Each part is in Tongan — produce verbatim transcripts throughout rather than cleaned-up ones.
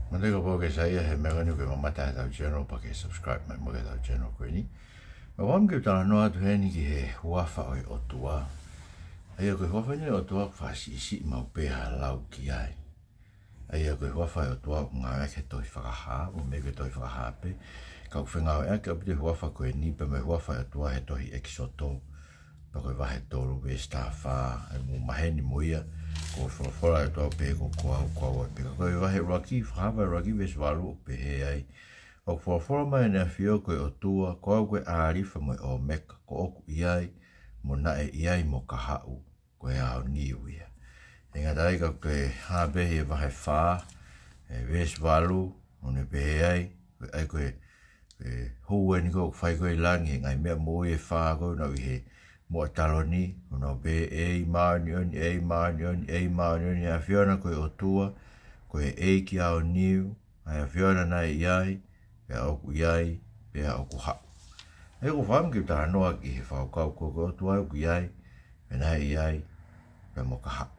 Mālō e kapau ʻoku ke saiʻia he meʻa ko eni ʻoku ke mamata he ʻetau channel, pea ke subscribe mai mo e ʻetau channel ko eni. Meʻa ʻoku ou ʻomi ke u talanoa atu heni ki he huafa ʻo e ʻOtua. ʻA ia ko e huafa eni ʻo e ʻOtua ʻoku fakasiʻisiʻi maʻu pē ha lau ki ai. ʻA ia ko e huafa ʻo e ʻOtua ʻoku ngāueʻaki he tohi Fakahā, ʻoku meimei ko e tohi Fakahā pē. Ka ʻoku fengāueʻaki ʻaupito e huafa ko eni pea mo e huafa ʻo e ʻOtua he tohi ʻEkisoto. Pea ko e vahe tolu veesi taha fā, ʻa ia mou maheni mo ia, ko e folofola ʻa e ʻOtua ʻoku pehē ko e ko au, ko au ai pē. Ka ko e vahe ʻuluaki, Fakahā vahe ʻuluaki veesi valu ʻoku pehē ai: ʻOku folofola mai ʻEne ʻAfio ko e ʻOtua, ko au ko e ʻĀlifa mo e ʻŌmeka, ko ʻoku ʻi ai, mo naʻe ʻi ai, mo kahaʻu, ko e aoniu ia. ʻIkai ngata ai ka ʻoku ke hā pē he vahe fā, ʻe veesi valu, ʻoku ne pehē ai, ko e, ʻa ia ko e, ko e hū eni ko ē ʻoku fai ko ē ʻi langi, he ngaahi meʻa moʻui ʻe fā ko ē ʻoku nau ʻi he moʻa taloni, ʻoku nau pehē: ʻEiki māʻoniʻoni, ʻEiki māʻoniʻoni, ʻEiki māʻoniʻoni, ʻAfiona ko e ʻOtua, ko e ʻEiki aoniu, ʻa e ʻAfiona naʻe ʻi ai, pea ʻoku ʻi ai, pea ʻoku haʻu. ʻA ia ʻoku ou fakaʻamu ke u talanoa ki he fakakaukau ko e ʻOtua ʻoku ʻi ai, pea naʻe ʻi ai, pea mo kahaʻu.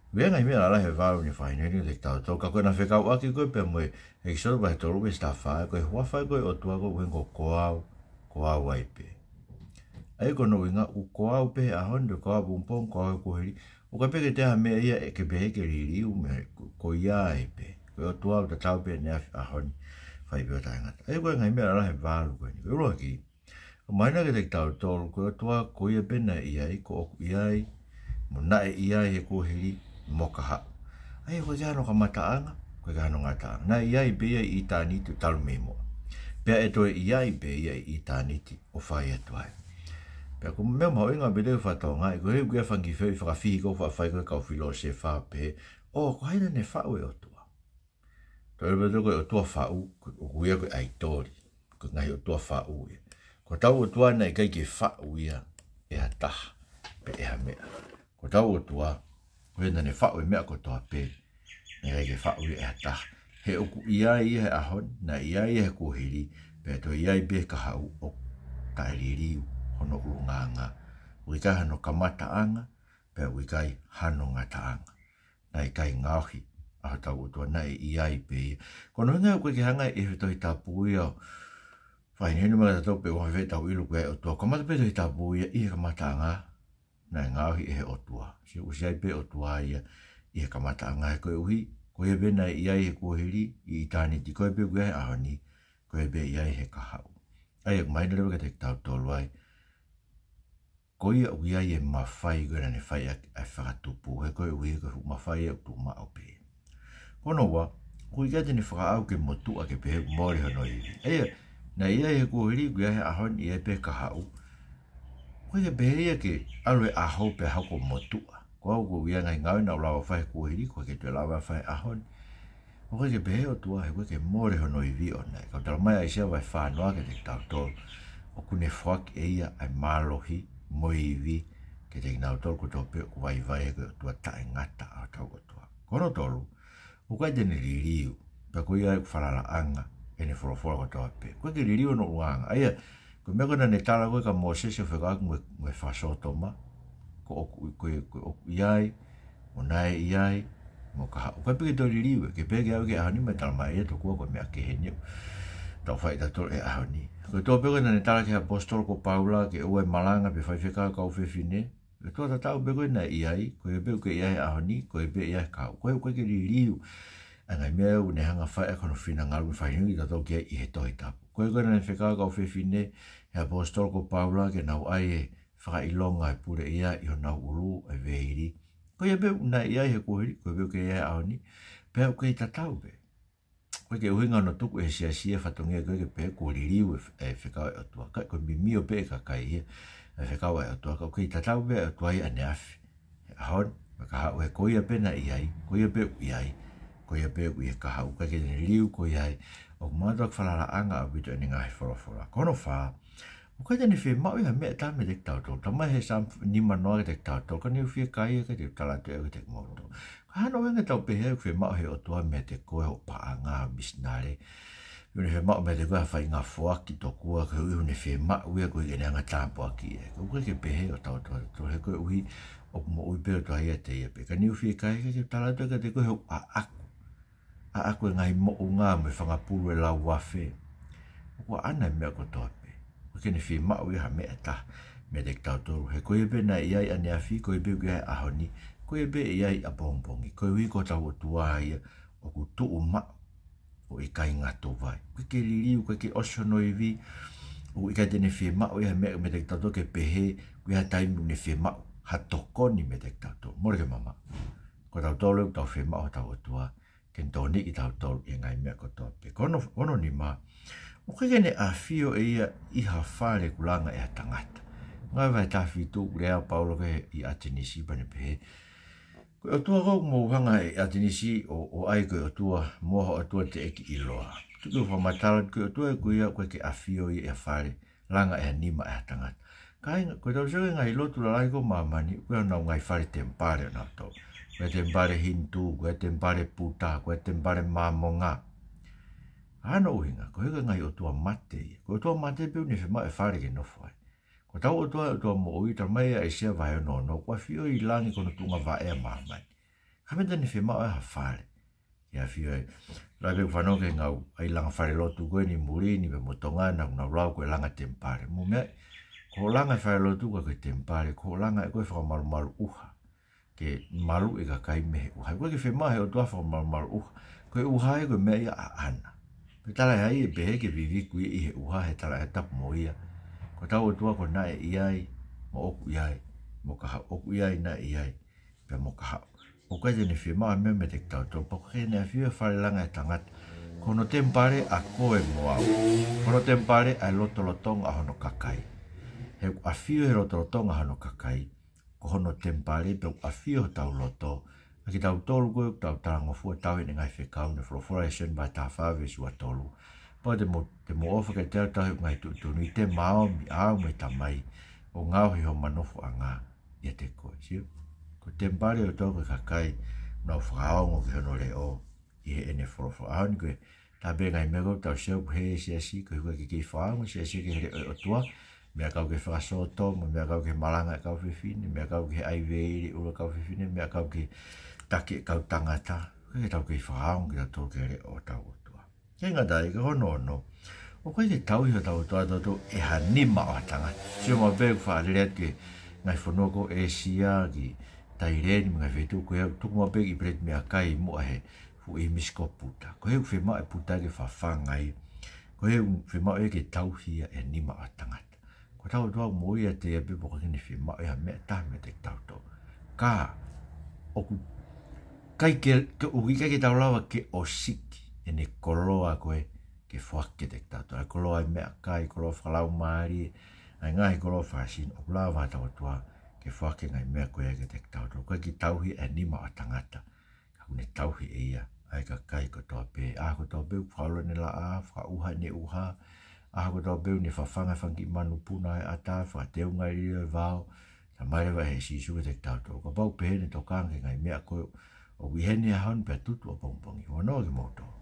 ʻOku ʻi ai e ngaahi meʻa lalahi ʻe valu ne fakahinohino kiate kitautolu, ka ko ʻena fekauʻaki ko ē pea mo e ʻEkisoto vahe tolu veesi taha fā, ko e huafa ko ē ʻo e ʻOtua ko ē ʻoku ʻuhinga ko e ko au, ko au ai pē. ʻA ia ko hono ʻuhinga ʻoku ko au pē he ʻaho ni, ko au pongipongi, ko au he kuohili, ʻoku ʻikai pē ke toe ʻi ai ha meʻa ia ʻe ke pehē ke liliu mei ai, ko, ko ia ai pē. Ko e ʻOtua ʻoku tatau pē ʻaneafi, ʻaho ni, fai pē ʻo taʻengata. ʻA ia ko e ngaahi meʻa lalahi ʻe valu ko eni. Ko e ʻuluaki, ʻoku mahino kiate kitautolu, ko e ʻOtua ko ia pē naʻe ʻi ai, ko ʻoku ʻi ai, mo naʻe ʻi ai he kuohili, mo kahaʻu. ʻA ia ʻoku ʻikai ke ʻi ai hano kamataʻanga, ʻoku ʻikai ke ʻi ai hano ngataʻanga. Naʻe ʻi ai pē ia ʻi ʻitāniti talu mei muʻa. Pea ʻe toe ʻi ai pē ia ʻi ʻitāniti ʻo fai atu ai. Pea ko e meʻa mahuʻinga pē te u fakatokangaʻi, koeʻuhi ko e fanga kiʻi fehuʻi fakafihi ko ē ʻoku faʻa fai ko ē ʻe he kau filōsefa pē, ʻo, ko hai naʻa ne faʻu e ʻOtua? Tau ʻilo pē ko e ʻOtua faʻu, ko, ʻoku ui ia ko e ʻaitoli, ko e ngaahi ʻotua faʻu ia. Ko hotau ʻOtua naʻe ʻikai ke faʻu ia ʻe ha taha, pe ʻe ha meʻa. Ko hotau ʻOtua, ko ia naʻa ne faʻu e meʻa kotoa pē, naʻe ʻikai ke faʻu ia ʻe ha taha. He ʻoku ʻi ai ia he ʻaho ni, naʻe ʻi ai ia he kuohili, pea toe ʻi ai pē he kahaʻu, ʻoku taʻeliliu hono ʻulungaanga. ʻOku ʻikai hano kamataʻanga, pea ʻoku ʻikai hano ngataʻanga. Naʻe ʻikai ngaohi ʻa hotau ʻOtua, naʻe ʻi ai pē ia. Ko hono ʻuhinga ʻoku ʻikai ke hanga ʻe he Tohi Tapu ia ʻo fakahinohino mai kiate kitautolu pe ʻoku ʻi fē ʻetau ʻilo ko e ʻOtua. Kamata pē Tohi Tapu ia ʻi he kamataʻanga, naʻe ngaohi ʻe he ʻOtua. Sio, ʻoku ʻi ai pē ʻOtua ia ʻi he kamataʻanga, he koeʻuhi, ko ia pē naʻe ʻi ai he kuohili, ʻi ʻitāniti, ko ia pē ʻoku ʻi ai he ʻaho ni, ko ia pē ʻi ai he kahaʻu. ʻA ia ʻoku mahino leva kiate kitautolu ai, ko ia ʻoku ʻi ai e mafai ko ē naʻa ne fai ʻaki ʻa e fakatupu, he koeʻuhi ko e fuʻu mafai ʻoku tuʻu maʻu pē. Ko hono ua, ʻoku ʻikai te ne fakaʻau ke motuʻa ke pehē ʻoku mole hono ivi. ʻA ia, naʻe ʻi ai he kuohili, ʻoku ʻi ai he ʻaho ni, ʻi ai pē he kahaʻu. ʻOku ʻikai ke pehē ia ke ʻalu e ʻaho pea hoko ʻo motuʻa. Ko au ʻoku ou ʻi ai e ngaahi ngāue naʻa ku lava fai he kuohili, ʻoku ʻikai ke toe lava fai he ʻaho ni. ʻOku ʻikai ke pehē ʻOtua, he ʻoku ʻikai ke mole hono ivi ʻoʻona. Ka ʻoku tala mai ʻe ʻAisea vahe fā noa kiate kitautolu, ʻoku ne foaki ʻe ia ʻa e mālohi mo e ivi kiate kinautolu kotoa pē ʻoku vaivai, he ko e ʻOtua taʻengata ʻa hotau ʻOtua. Ko hono tolu, ʻoku ʻikai te ne liliu, pea ko ia ʻoku falalaʻanga ʻene folofola kotoa pē. ʻOku ʻikai ke liliu hono ʻulungaanga. ʻA ia, ko e meʻa ko ē naʻa ne tala ko ē kia Mōsese ʻo fekauʻaki mo e, mo e fakasōtoma, ko ʻoku, ko e, ko ʻoku ʻi ai, mo naʻe ʻi ai, mo kahaʻu. ʻOku ʻikai pē ke toe liliu ia, ke pehē ke aʻu ki he ʻaho ni mo e tala mai ia tokua ko e meʻa kehe eni ʻoku tau fai ʻe tautolu he ʻaho ni. Ko e tō pē ko ē naʻa ne tala ki he ʻaposetolo ko Paula ke ʻoua ʻe malanga pe faifekau kau fefine, ko e ʻOtua tatau pē ko ē naʻe ʻi ai, ko ia pē ʻoku ʻi ai he ʻaho ni, ko ia pē ʻi ai he kahaʻu. Ko ia ʻoku ʻikai ke liliu. ʻA e ngaahi meʻa ʻoku ne hanga ʻo fai ʻaki hono finangalo, ʻoku fakahinohino kiate kitautolu ki ai ʻi he Tohi Tapu. Ko ia ko ē naʻa ne fekau kau fefine ʻe he ʻaposetolo ko Paula ke nau ʻai e fakaʻilonga ʻo e puleʻia ʻi honau ʻulu, e veili. Ko ia pē ʻoku naʻe ʻi ai he kuohili, ko ia pē ʻoku ʻi ai he ʻaho ni, pea ʻoku kei tatau pē. ʻOku ʻikai ke ʻuhinga hono tuku ʻe he siasi e fatongia ko ē ke pehē kuo liliu e, e fekau ʻa e ʻOtua. Ka ko e mimio pē ʻa e kakai ia ʻa e fekau ʻa e ʻOtua, ka ʻoku kei tatau pē ʻa e ʻOtua ia ʻaneafi, he ʻaho ni, mo e kahaʻu, he ko ia pē naʻe ʻi ai, ko ia pē ʻoku ʻi ai, ko ia pē ʻoku ʻi ai he kahaʻu, ʻikai ke ne liliu, ko ia ai. ʻOku mātuʻaki falalaʻanga ʻaupito ʻene ngaahi folofola. Ko hono fā, ʻoku ʻikai te ne fiemaʻu ia ha meʻa ʻe taha meiate kitautolu. Tala mai he Saame nima noa kiate kitautolu, ka ne u fiekaia ka te u tala atu ʻe au kiate kimoutolu. Ka hano ʻuhinga ʻetau pehē ʻoku fiemaʻu ʻe he ʻOtua meiate koe hoʻo paʻanga ʻo e misinale. ʻOku ne fiemaʻu meiate koe ha faʻahinga foaki tokua, koeʻuhi ʻoku ne fiemaʻu ia koeʻuhi ke ne hanga ʻo tāpuakiʻi. Ka ʻoku ʻikai ke pehē ʻo tautolu, he koeʻuhi ʻoku moʻui pē ʻOtua ia ʻiate ia pē. Ka ne u fiekaia ka te u tala atu kiate koe hoʻo ʻaʻaku. ʻa ʻaku e ngaahi moʻunga mo e fanga pulu ʻe lauafe. ʻOku ʻaʻana e meʻa kotoa pē. ʻOku ʻikai ke ne fiemaʻu ia ha meʻa ʻe taha meiate kitautolu. He ko ia pē naʻe ʻi ai ʻaneafi, ko ia pē ʻoku ʻi ai ʻaho ni, ko ia pē ʻe ʻi ai ʻapongipongi. Koeʻuhi ko hotau ʻOtua ia ʻoku tuʻu maʻu, ʻoku ʻikai ngata ai. ʻOku ʻikai ke liliu, ʻoku ʻikai ke ʻosi hono ivi, ʻoku ʻikai te ne fiemaʻu ia ha meʻa meiate kitautolu ke pehē ʻoku ʻi ai ha taimi ʻoku ne fiemaʻu ha tokoni meiate kitautolu. Mole ke mamaʻo. Ko tautolu ʻoku tau fiemaʻu hotau ʻOtua ke ne tokoniʻi kitautolu ʻi he ngaahi meʻa kotoa pē. Ko hono, ko hono nima, ʻoku ʻikai ke ne ʻafio ʻe ia ʻi ha fale ʻoku langa ʻe ha tangata. Ngāue vahe taha fitu, lea ʻa Paula ki he, ʻi ʻAtenisi pea ne pehē, ko e ʻotua ko ē ʻoku mou hanga ʻe ʻAtenisi ʻo, ʻo ʻai ko e ʻotua, mo ha ʻotua teʻeki ʻiloa. Tuku ke u fakamatala, ko e ʻotua ko ia ʻoku ʻikai ke ʻafio ia ʻi ha fale langa ʻe ha nima ʻe ha tangata. Kāinga, ko ʻetau sio ki he ngaahi lotu lalahi ko ē ʻo māmani, ʻoku ʻi ai honau ngaahi fale temipale ʻonautolu. Ko e temipale Hinitū, ko e temipale Puta, ko e temipale Māmonga. ʻA hono ʻuhinga, ko e hā? Ko e ngaahi ʻotua mate ia. Ko e ʻotua mate pē ʻoku ne fiemaʻu e fale ke nofo ai. Ko hotau ʻOtua, ʻOtua moʻui, talamai ʻe ʻAisea vahe ono ono, ʻoku ʻafio ʻi langi ko hono tuʻunga vaʻe ʻa māmani. ʻIkai te ne fiemaʻu ha fale ke ʻafio ai. Lave ʻo fanongo ki he ngaahi langa fale lotu ko eni muli ni pea mo Tonga, naʻa nau lau ko e langa temipale. Mou meaʻi, ko hoʻo langa e fale lotu ʻoku ʻikai ko e temipale, ko hoʻo langa ʻe koe e fakamalumalu ʻuha, ke maluʻi e kakai mei he ʻuha. ʻOku ʻikai ke fiemaʻu ʻe he ʻOtua fakamalumalu ʻuha. Ko e ʻuha ia ko e meʻa ia ʻaʻana. Pea talaʻehai e pehē ke viviku ia ʻi he ʻuha, he talaʻehai tapu mo ia. Ko hotau ʻOtua ko e naʻe ʻi ai, mo ʻoku ʻi ai, mo ka haʻu, ʻoku ʻi ai, naʻe ʻi ai, pea mo ka haʻu. ʻOku ʻikai te ne fiemaʻu ha meʻa meiate kitautolu, pea ʻoku ʻikai ke ne ʻafio ʻi ha fale langa ʻe ha tangata. Ko hono temipale ʻa koe mo au. Ko hono temipale ʻa e lotolotonga ʻo hono kakai. He ʻoku ʻafio he lotolotonga ʻo hono kakai, ko hono temipale, pea ʻoku ʻafio hotau loto, ʻa kitautolu ko ē ʻoku tau talangofua, tauhi ʻene ngaahi fekau, ne folofola ʻi Sione vahe taha fā veesi ua tolu. Pea te mou, te mou ʻofa kiate au, tauhi ʻeku ngaahi tuʻutuʻuni, te mou omi ʻa au mo e Tamai ʻo ngaohi homa nofoʻanga ʻiate koe. Sio? Ko e temipale ʻo e ʻOtua ko e kakai ʻoku nau fakaongo ki hono leʻo ʻi heʻene folofola. ʻAho ni ko e taha pē ngaahi meʻa ʻoku tau sio ki ai he siasi, ko e ʻuhinga ke kei fakaongo e siasi ki he leʻo ʻo e ʻOtua, meʻa kau ki he fakasōtoma, meʻa kau ki he malanga ʻa e kau fefine, meʻa kau ki he ʻai veili ʻulu ʻa e kau fefine, meʻa kau ki he taki ʻa e kau tangata, ʻoku ʻikai ke tau kei fakaongo kitautolu ki he leʻo ʻo hotau ʻOtua. ʻIkai ngata ai, ko hono ono, ʻoku ʻikai ke tauhi hotau ʻOtua ʻatautolu ʻe ha nima ʻo ha tangata. Sio maʻu pē ʻoku faʻa lele atu ki he ngaahi fonua ko ʻĒsia, ki Taileni, mo e ngaahi feituʻu ko ia, tuku maʻu pē e kiʻi peleti meʻakai ʻi muʻa he fuʻu ʻīmisi ko Puta. Ko e hā ʻoku fiemaʻu ʻe Puta ke fafanga ai? Ko e hā ʻoku fiemaʻu ia ke tauhi ia ʻe ha nima ʻo ha tangata? Ko hotau ʻOtua ʻoku moʻui ʻiate ia pē, pea ʻoku ʻikai ke ne fiemaʻu ʻe ia ha meʻa ʻe taha meiate kitautolu. Ka ʻoku ʻikai ke, ke, ʻoku ʻikai ke tau lava ke ʻosiki ʻene koloa ko ē ke foaki kiate kitautolu. ʻA e koloa ʻo e meʻakai, koloa fakalaumālie, ʻa e ngaahi koloa fakasino, ʻoku lava hotau ʻOtua ke foaki e ngaahi meʻa ko ia kiate kitautolu. ʻOku ʻikai ke tauhi ʻe ha nima ʻo ha tangata, ka ʻoku ne tauhi ʻe ia ʻa e kakai kotoa pē. ʻAho kotoa pē ʻoku fakaʻulo ʻene laʻā, fakaʻuha ʻene ʻuha. ʻAho kotoa pē ʻoku ne fafanga e fanga kiʻi manupuna ʻo e ʻatā, fakateunga e lilo ʻo e vao. Talamai leva ʻe Sīsū kiate kitautolu, kapau ʻoku pehē ʻene tokanga ki he ngaahi meʻa ko ē ʻoku ʻi heni he ʻaho ni pea tutu ʻapongipongi, huanoa kimoutolu,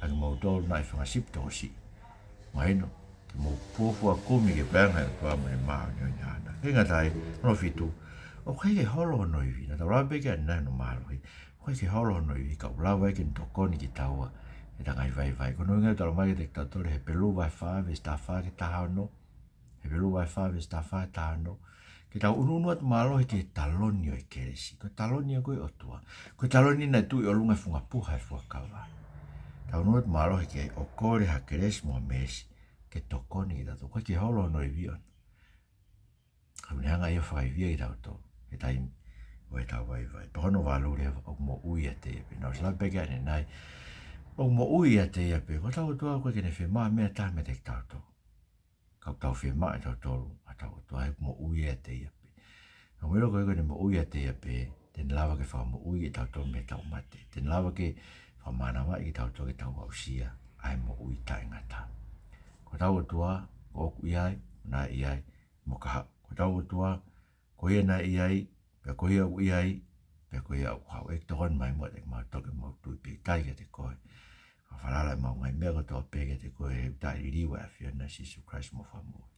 ʻa kimoutolu naʻe fanga sipi tokosiʻi, mahino ke mou fuofua kumi ki he paʻanga ʻo e ʻOtua mo ʻene māʻoniʻoni ʻaʻana. ʻIkai ngata ai, hono fitu, ʻoku ʻikai ke holo hono ivi. Naʻa tau lave pē ki ai ʻanenai hono mālohi. ʻOku ʻikai ke holo hono ivi, ka ʻoku lava ia ke ne tokoni kitaua ʻi heʻeta ngaahi vaivai. Ko hono ʻuhinga ia ʻoku talamai kiate kitautolu ʻe Hepelū vahe fā veesi taha fā ki he taha ono. Hepelū vahe fā veesi taha fā ki he taha ono. Ke tau ʻunuʻunu atu mālohi ki he taloni ʻo e kelesi. Ko e taloni ia ko ē ʻo e ʻOtua. Ko e taloni naʻe tuʻu ʻi ʻolunga e funga puha ʻo e fuakava. Tau ʻunuʻunu atu mālohi ki ai ʻo kole ha kelesi mo ha meesi ke tokoni kiate kitautolu. ʻOku ʻikai ke holo hono ivi ʻona, ka ʻoku ne hanga ia ʻo fakaivia kitautolu he taimi ʻo ʻetau vaivai. Pea ko hono valu leva, ʻoku moʻui ʻiate ia pē. Naʻa ku ʻosi lave pē ki ai ʻanenai, ʻoku moʻui ʻiate ia pē. Ko hotau ʻOtua ʻoku ʻikai ke ne fiemaʻu ha meʻa ʻe taha meiate kitautolu, ka ʻoku tau fiemaʻu ʻe tautolu ʻa hotau ʻOtua, he ʻoku moʻui ʻiate ia pē. Ka mou ʻilo, ko ia ʻoku ne moʻui ʻiate ia pē, te ne lava ke fakamoʻui kitautolu mei heʻetau mate. Te ne lava ke fakamānavaʻi kitautolu ke tau aʻusia ʻa e moʻui taʻengata. Ko hotau ʻOtua, ko ia ʻoku ʻi ai, naʻe ʻi ai, mo ka haʻu. Ko hotau ʻOtua, ko ia naʻe ʻi ai, pea ko ia ʻoku ʻi ai, pea ko ia ʻoku haʻu. ʻEiki, tokoni mai muʻa ʻiate kimautolu ke mau tui pīkitai kiate koe. Fakafalala ʻemau ngaahi meʻa kotoa pē kiate koe, he ʻoku taʻeliliu ʻa e ʻAfiona, Sīsū Kalaisi homau Fakamoʻui.